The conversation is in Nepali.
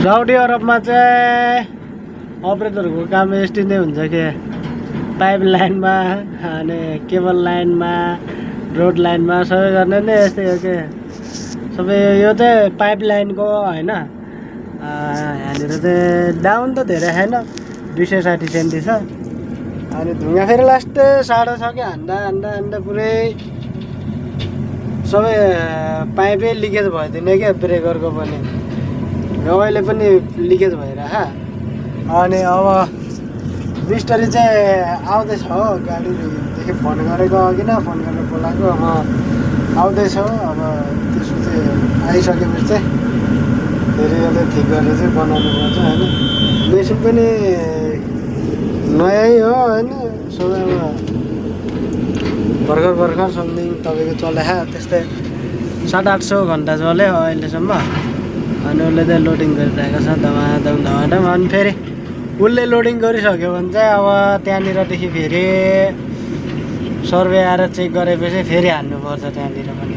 साउदी अरबमा चाहिँ अपरेटरको काम यस्तै नै हुन्छ के पाइप लाइनमा अनि केबल लाइनमा रोड लाइनमा सबै गर्ने नै यस्तै हो के सबै यो चाहिँ पाइप लाइनको हैन यहाँनिर चाहिँ डाउन त धेरै छैन 260 सेन्टी छ अनि ढुङ्गा फेरि लास्टै साडो छ कि हान्दा पुरै सबै पाइपै लिकेज भइदिने क्या ब्रेकरको पनि अहिले पनि लिकेज भइरह अनि अब मिस्त्री चाहिँ आउँदैछ हो गाडीदेखि फोन गरेको अघि न फोन गरेर बोलाएको अब आउँदैछ अब त्यसो चाहिँ आइसकेपछि चाहिँ फेरि यसले ठिक गरेर चाहिँ बनाउनु पर्छ होइन मेसिन पनि नयाँ हो होइन सबै भर्खर समथिङ तपाईँको चले त्यस्तै 700-800 घन्टा चल्यो अहिलेसम्म अनि उसले चाहिँ लोडिङ गरिरहेको छ धमाधम अनि फेरि उसले लोडिङ गरिसक्यो भने चाहिँ अब त्यहाँनिरदेखि फेरि सर्वे आएर चेक गरेपछि फेरि हान्नुपर्छ त्यहाँनिर पनि